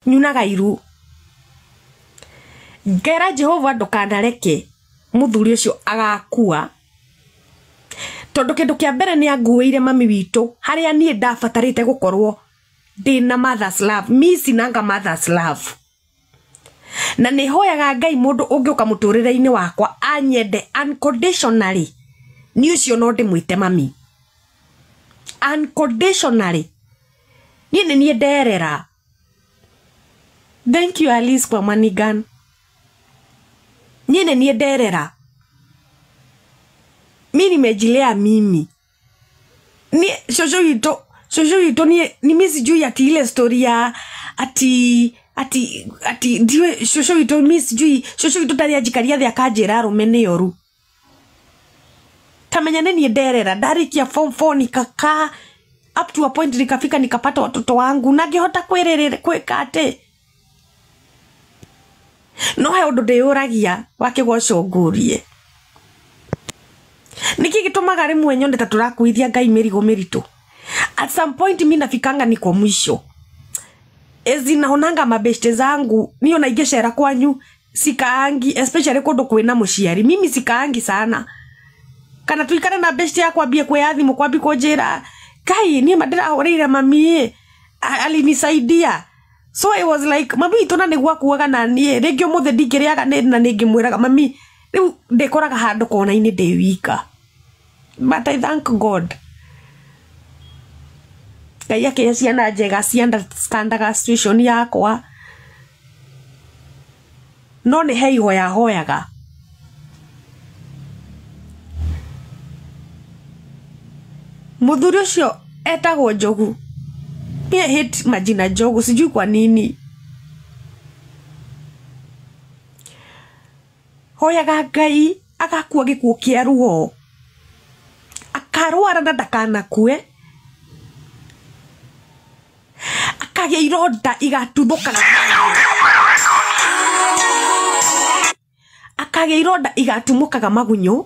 Nyunaga iru. Ngera Jehova ndukanareke muthuri ucio agakua tondu kindu kia mbere ni anguire mami witu haria nie ndabatarite gukorwo ndina mother's love. Mi sinanga mother's love. Na nĩ hoyaga Ngai mũndũ ũngĩũka mũtũrĩre-inĩ wakwa anyende unconditionally, ni ũcio no ndĩmwĩte mami unconditionally. Niĩ nĩ niĩ nderera. Thank you Alice kwa manigan. Niĩ nĩ niĩ nderera. Mi nimejilea mimi. Ni shosho witũ ni mimi sijui ati ile story ya ati ati ati ndiwe shosho witũ mi sijui shosho witũ ndari anjikaria thĩ akanjĩra arũme nĩ oru. Tamenya nĩ niĩ nderera. Ndarikia form 4 nikakaa up to a point nikafika nikapata watoto wangu na ngĩhota kwĩrĩrĩra kwĩka atĩ no he ũndũ ndĩyũragia wakĩgoco ngũrie nĩkĩ gĩtũmaga rĩmwe nyone ta tũrakuithia Ngai mĩrigo mĩritũ. At some point mi nafikanga niko mwisho. Ezi naonanga mabeshte zangu niyo na ingĩcera kwanyu sikaangi, especially kũndũ kwĩna mũciari. Mimi sikaangi sana. Kana tuikare na beshte yakwa ambie kuoya thimũ kwambi kũnjĩra Kai niĩ ma ndĩrahũrĩire mami alinisaidia. So I was like mami witũ na nĩguo akuaga na niĩ rĩngĩ ũmũthĩ ndingĩrĩaga nĩ na nĩngĩmwĩraga mami rĩu ndĩkoraga handũ kona-inĩ ndĩ wika. But I thank God. Ngai akĩhe ciana njega ci understandaga situation yakwa. No nĩ he ihoya hoyaga. Mũthuri ũcio etagwo Njogu. Me I hate majina Njogu, sijui kwa nini. Hoyaga Ngai agakua gĩkuũ kĩa ruo. Akarwara na ndakanakue. Akagĩa ironda igatuthũkaga. Akagĩa ironda igatumũkaga magunyũ.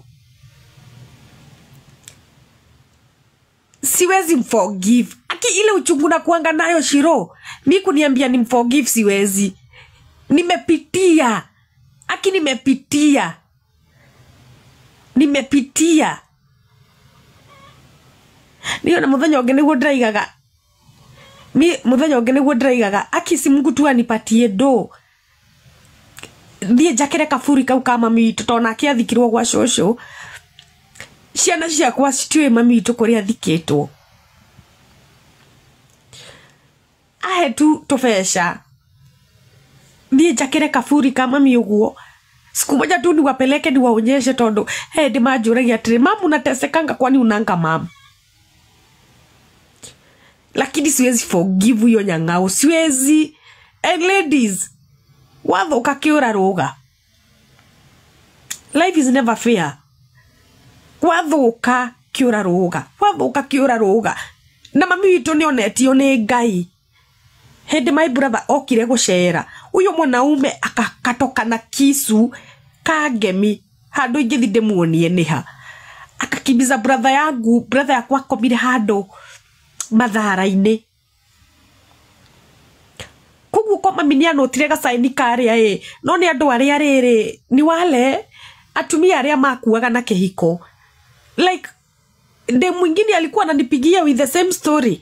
Siwezi mforgive. Aki ile uchungu na kuanga nayo Shiro. Mi kuniambia ni mforgive siwezi. Nimepitia. Aki nimepitia. Nimepitia. Niyo na muthenya ũngĩ nĩguo ndĩraigaga. Mi muthenya ũngĩ nĩguo ndĩraigaga. Aki si Mungu tu anipatie do. Thiĩ njakĩre kaburi kau ka mami witũ tondũ nake athikirwo gwa cũcũ. Ciana ciakwa citiũĩ mami witũ kũrĩa athikĩtwo. Ahe tu tũbeca. Thiĩ njakĩre kaburi ka mami ũguo. Siku moja tu niwapeleke niwaonyeshe tondũ he ndĩ manjũragia atĩrĩ mamu unatesekanga kwani unanga mamu. Lakini siwezi forgive huyo nyang'au. Siwezi. And ladies, wathoka kĩũra rũga. Life is never fair. Wathoka kĩũra rũga. Wathoka kĩũra rũga. Na mami witũ nĩ onetio nĩ Ngai. Hĩndĩ my brother okire gũcera. Huyo mwanaume akakatoka na kisu kangemi. Handũ ingĩthi ndĩmuonie nĩ ha. Akakimbiza brother yangu. Brother yakwa akomire handũ mathara-inĩ. Koguo ko mami nĩ anotire gacaini karĩa ĩ. No nĩ andũ arĩa rĩrĩ ni wale atumia arĩa makuaga na kĩhiko. Like de mwingine alikuwa ananipigia with the same story.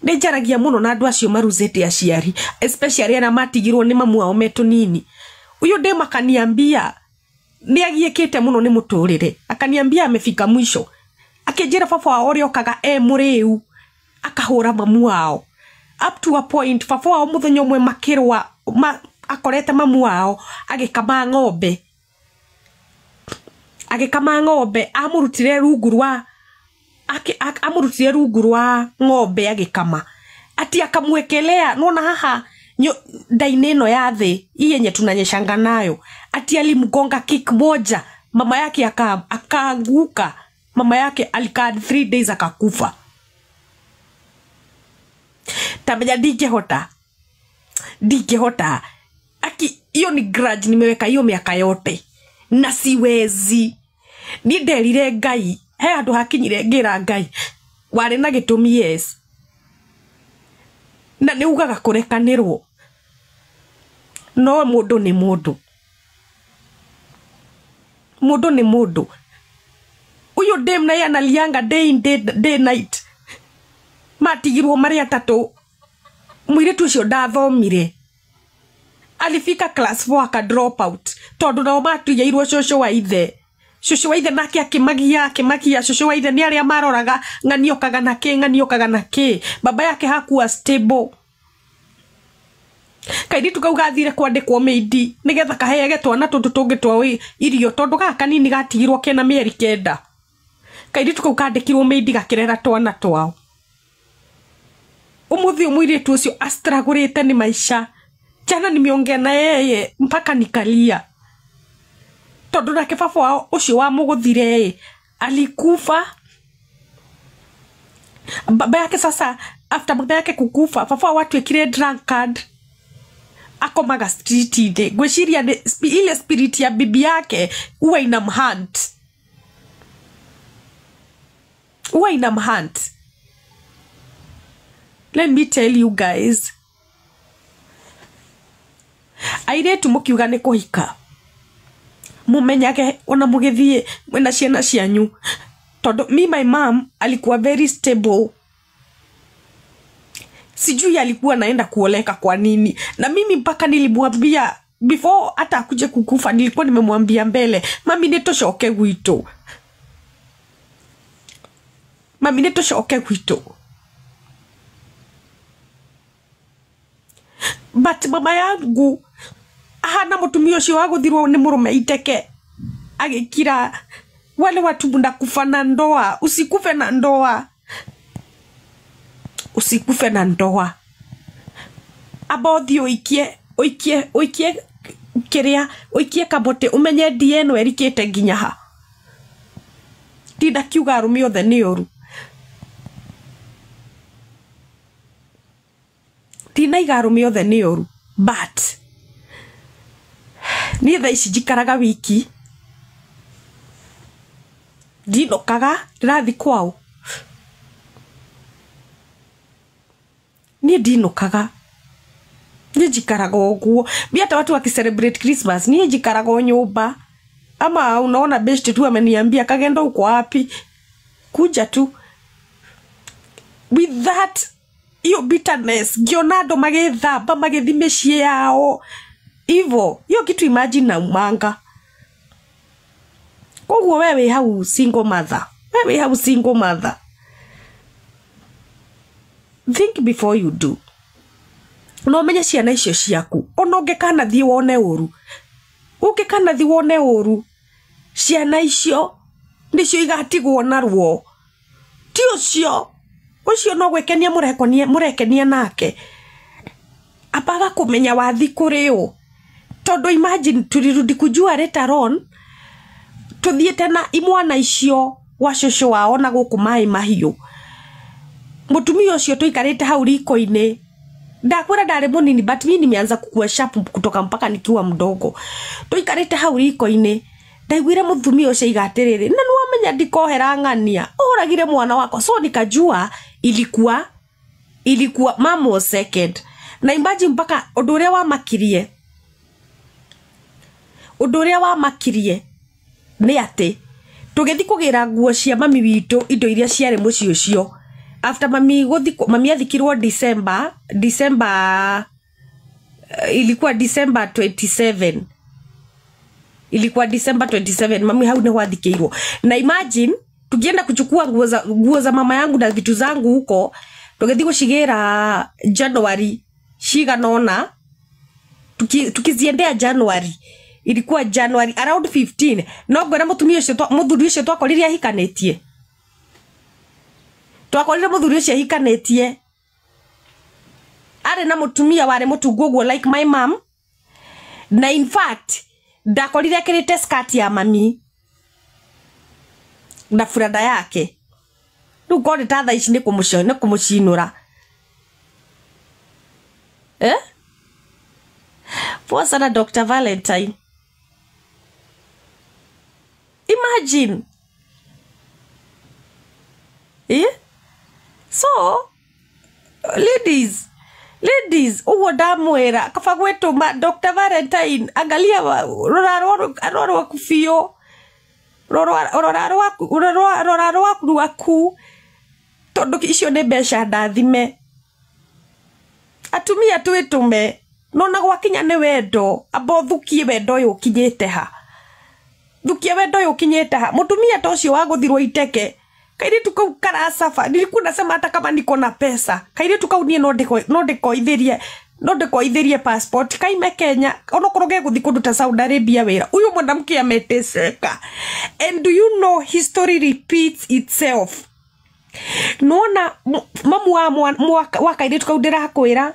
Nĩ njaragia mũno na andũ acio maruzĩte aciari, especially arĩa matigirwo nĩ mamu ao me tũnini. Huyo dem akaniambia nĩ agiĩkĩte mũno nĩ mũtũrĩre. Akaniambia amefika mwisho. Akĩnjĩra baba wao ũrĩa okaga e mũrĩu akahũra mamu wao. Up to a point baba wao mũthenya ũmwe makĩrũa akorete mamu wao agĩkama ng'ombe. Agĩkama ng'ombe amũrutire rungu rwa amũrutire rungu rwa ng'ombe agĩkama. Ati akamwekelea nona haha nda-inĩ ĩno ya thĩ hii yenye tunanyeshanga nayo. Ati alimgonga kick moja, mama yake akaanguka. Mama yake alikaa 3 days akakufa. Tamenya ndingĩhota. Ndingĩhota. Aki hiyo ni grudge nimeweka hiyo miaka yote. Na siwezi. Ni nderire Ngai. He handũ hakinyire ngĩra Ngai. Warĩ na gĩtũmi yes. Na nĩ ugaga kũrekanĩrwo. No mũndũ nĩ mũndũ, mũndũ nĩ mũndũ. Ũyũ dem naye analianga day in day night. Matigirwo marĩ atatũ. Mũirĩtu ũcio ndathomire, alifika class 4 aka drop out, tondũ nao matuigeirwo cũcũ wa ithe. Cũcũ wa ithe nake akĩmagia, akĩmagia. Cũcũ wa ithe nĩ arĩa maroraga ng'aniokaga na kĩ, ng'aniokaga na kĩ. Baba yake hakuwa stable. Kairitu kau gathire kwandĩkwo mĩindi nĩgetha kaheage twana tũtũ tũngĩ twa irio, tondũ gaka kanini gatigirwo kena mĩeri 9. Kairitu kau kandĩkirwo mĩindi gakĩrera twana twao. Ũmũthĩ mũirĩtu ũcio astragũrĩte nĩ maica. Jana nimeongea na yeye mpaka nikalia, tondũ nake baba wao ũcio wa mũgũthire alikufa. Baba yake sasa, after baba yake kukufa, baba wao atuĩkire drunkard, akomaga street-inĩ. Ngwĩciria ile spirit ya bibi yake huwa inamhunt, huwa inamhunt. Let me tell you guys, airĩtu mũkiuga nĩ kũhika, mumenyage ona mũgĩthiĩ mwĩna ciana cianyu, tondũ me my mom alikuwa very stable. Sijui alikuwa naenda kuoleka kwa nini. Na mimi mpaka nilimwambia before hata akuje kukufa, nilikuwa nimemwambia mbele, mami nĩ tũcoke gwitũ, mami nĩ tũcoke gwitũ. But mama yangu ahana mũtumia ũcio wa gũthirwo nĩ mũrũme iteke, agĩkira wale watu mnakufa na ndoa. Usikufe na ndoa, usikufe na ndoa. Amba ũthiĩ ũikie, ũikie, ũikie kĩrĩa, ũikie kamũtĩ, ũmenye ndia ĩno ĩrikĩte nginya ha. Ndinda kiuga arũme othe nĩ ũru, ndinaiga arũme othe nĩ ũru, but niĩ thaa ici njikaraga wiki, ndinũkaga, ndĩrathiĩ kwao. Niĩ ndinũkaga, niĩ njikaraga ũguo. Mi hata watu wakicelebrate Christmas, niĩ njikaraga o nyũmba. Ama unaona best tu ameniambia Kagendo uko wapi, kuja tu. With that hiyo bitterness, ngiona andũ magĩthamba magĩthiĩ mĩciĩ yao hivo, hiyo kitu imagine na umanga. Koguo wewe wĩ hau single mother, wewe wĩ hau single mother, think before you do. No ũmenye ciana icio ciaku, ona ũngĩkanathiĩ wone ũru, ũngĩkanathiĩ wone ũru, ciana icio nĩcio igatigwo na ruo. Ti ũcio, ũcio no gwĩkenia mũrekenia nake. Ambaga kũmenya wathi kũrĩ ũ, tondũ imagine tulirudi kujua later on tuthiĩte na imwana icio gwa cũcũ wao na gũkũ maĩ mahiũ. Mũtumia ũcio tũikarĩte hau riko-inĩ, ndakwĩra ndarĩ mũnini, but mimi nimeanza kukua sharp kutoka mpaka nikiwa mdogo. Tũikarĩte hau riko-inĩ, ndaiguire mũtumia ũcio aiga atĩrĩrĩ, na nĩwamenya ndikohera ng'ania, ũragire mwana wakwa. So nikajua ilikuwa mom was second. Na imagine mpaka ũndũ ũrĩa wamakirie, ũndũ ũrĩa wamakirie nĩ atĩ tũgĩthiĩ kũgĩra nguo cia mami witũ, indo iria ciarĩ mũciĩ ũcio. After mami gũthikwo, mami athikirwo December, December, ilikuwa December 27. Ilikuwa December 27, mami hau nĩho athikĩirwo. Na imagine tukienda kuchukua nguo za mama yangu na vitu zangu huko, tũgĩthiĩ gũcigĩra January cigana ũna, tukiziendea January, ilikuwa January around 15. No ngwĩra mũtumia ũcio mũthuri ũcio twakorire ahikanĩtie, twakorire mũthuri ũcio ahikanĩtie, arĩ na mũtumia warĩ mũtungu ũguo like my mom. Na in fact ndakorire ekĩrĩte skirt ya mami na buranda yake. Rĩu korwo nĩ ta thaa ici nĩ kũmũcinũra. Eh? Poa sana Dr. Valentine. Imagine. Eh? So, ladies, Ladies, uguo ndamwira kaba gwituma Dr. Valentine, angalia rora rwa rwaku biũ, rora rwaku, rora rwaku rwaku, tondu icio nĩ mbeca ndathime. Atumia twĩtũme, no na gwakinya nĩ wendo, amba ũthukie wendo ũyũ ũkinyĩte ha, thukia wendo ũyũ ũkinyĩte ha. Mũtumia ta ũcio wa gũthirwo iteke, kairitu kau karacaba, nilikuwa nasema hata kama niko na pesa, kairitu kau niĩ no ndĩkoithĩrie, no ndĩkoithĩrie passport kaime Kenya, onokorwo gegũthiĩ kũndũ ta Saudi Arabia wĩra. Huyu mwanamke ameteseka. And do you know history repeats itself? Nona mamu wa kairitu kau ndĩrakwĩra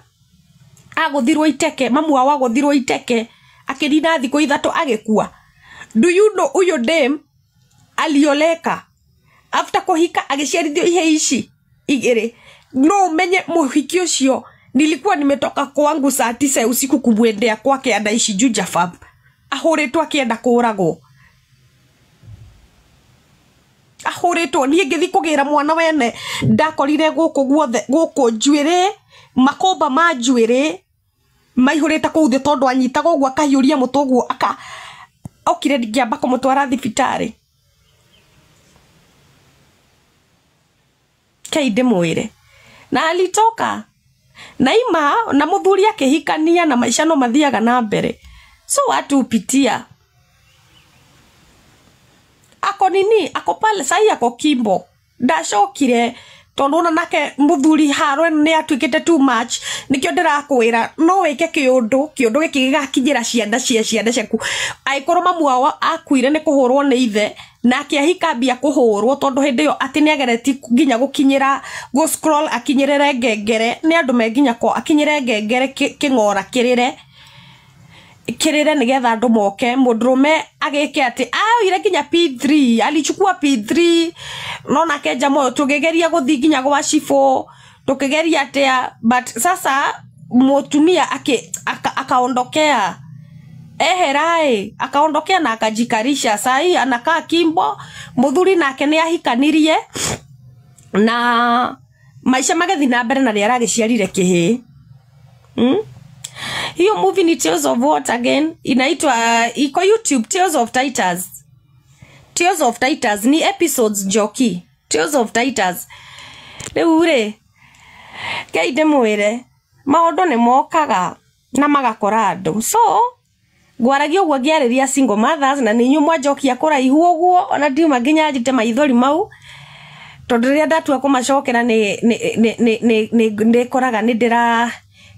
agũthirwo iteke, mamu wao agũthirwo iteke akĩrina thikũ 3 agĩkua. Do you know huyo dem alioleka after kuhika agĩciarithio ihe ici igĩrĩ? No menye mũhiki ũcio, nilikuwa nimetoka kwangu saa 9 usiku kumwendea kwake, anaishi Juja Farm, ahũrĩtwo akĩenda kũragwo, ahũrĩtwo. Niĩ ngĩthiĩ kũgĩra mwana wene, ndakorire gũkũ guothe, gũkũ njuĩrĩ, makomba ma njuĩrĩ maihũrĩte kũu thĩ, tondũ anyitaga ũguo akahiũria mũtwe ũguo, aka okire ngĩamba kũmũtwara thibitarĩ. Kei ndĩmwĩre, na alitoka naima na mũthuri akĩhikania, na maica no mathiaga na mbere. So watu upitia ako nini, ako pale sahi, ako Kimbo. Ndacokire tondu ona nake muthuri haro ĩno nĩ atuĩkĩte too much. Nĩkĩo ndĩrakwĩra no wĩke kĩũndũ, kĩũndũ gĩkĩ gĩgakinyĩra ciana cia ciana ciaku. Angĩkorwo mamu wao akuire nĩ kũhũrwo nĩ ithe, nake ahika ambia kũhũrwo, tondũ hĩndĩ ĩyo atĩ nĩ ageretie nginya gũkinyĩra gũ scroll akinyĩrĩre ngengere, nĩ andũ me nginya ko akinyĩre ngengere kĩng'ora kĩrĩre kĩrĩre nĩgetha andũ moke. Mũndũrũme agĩke atĩ aoire nginya P3, alichukua P3, no nake nja moyo. Tũkĩgeria gũthiĩ nginya gwa cibũ, tũkĩgeria atĩa, but sasa mũtumia akaondokea eheraĩ, akaondokea na akajikarisha. Sahi anakaa Kimbo. Mũthuri nake nĩ ahikanirie na maica magĩthiĩ na mbere, na nĩ aragĩciarire kĩhĩĩ. Hiyo movie ni Tales of what again? Inaitwa, iko YouTube, Tales of Titus. Tales of Titus ni episodes Njoki. Tales of Titus. Rĩu rĩ, ngai ndĩmwĩre, maũndũ nĩ mokaga na magakora andũ. So ngwaragia ũguo ngĩarĩria single mothers, na nĩ inyuĩ mwanjokia kũraihu ũguo, ona ndiuma nginya njite maithori mau, tondũ rĩrĩa ndatua kũmacokera nĩ koraga nĩ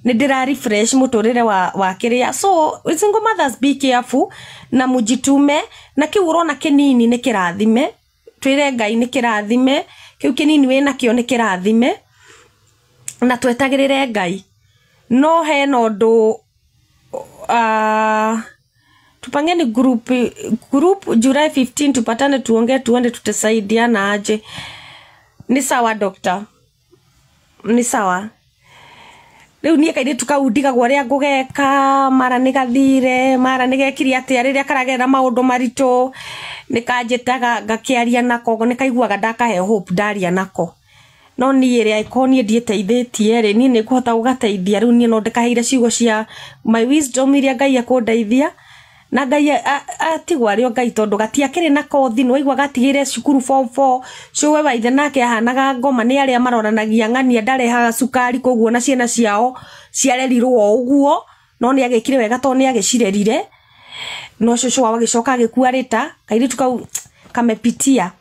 ndĩra refresh mũtũrĩre wa kĩrĩa. So single mothers, be careful na mujitume, na kĩu ũrona kĩnini nĩ kĩrathime. Twĩre Ngai nĩ kĩrathime, kĩu kĩnini wĩnakĩo nĩ kĩrathime, na twetagĩrĩre Ngai. No hena ũndũ, tupangeni group July 15, tupatane tuongee, tuone tutasaidiana aje. Ni sawa doctor, ni sawa. Rĩu niĩ kairĩtu kau ndigagwo ũrĩa ngũgeka, mara nĩ gathire, mara nĩ gekire atĩa. Rĩrĩa karagerera maũndũ maritũ nĩ kanjĩtaga ngakĩaria nako, nĩ kaiguaga ndakahe hope ndaria nako. No niĩ rĩ, angĩkorwo niĩ ndiĩteithĩtie rĩ, niĩ nĩ ngũhota gũgateithia? Rĩu niĩ no ndĩkaheire ciugo cia my wisdom iria Ngai ekũndeithia, na Ngai atigwo arĩ o Ngai, tondũ gatiakĩrĩ na kothi. Nĩ waigua gatigĩre cukuru form 4. Cũwe wa ithe nake ahanaga ngoma, nĩ arĩa maroranagia ng'ania, ndarehaga cukari, koguo na ciana ciao ciarerirwo o ũguo. No nĩ agĩkire wega tondũ nĩ agĩcirerire, no cũcũ wao agĩcoka agĩkua rĩta. Kairĩtu kau kamepitia.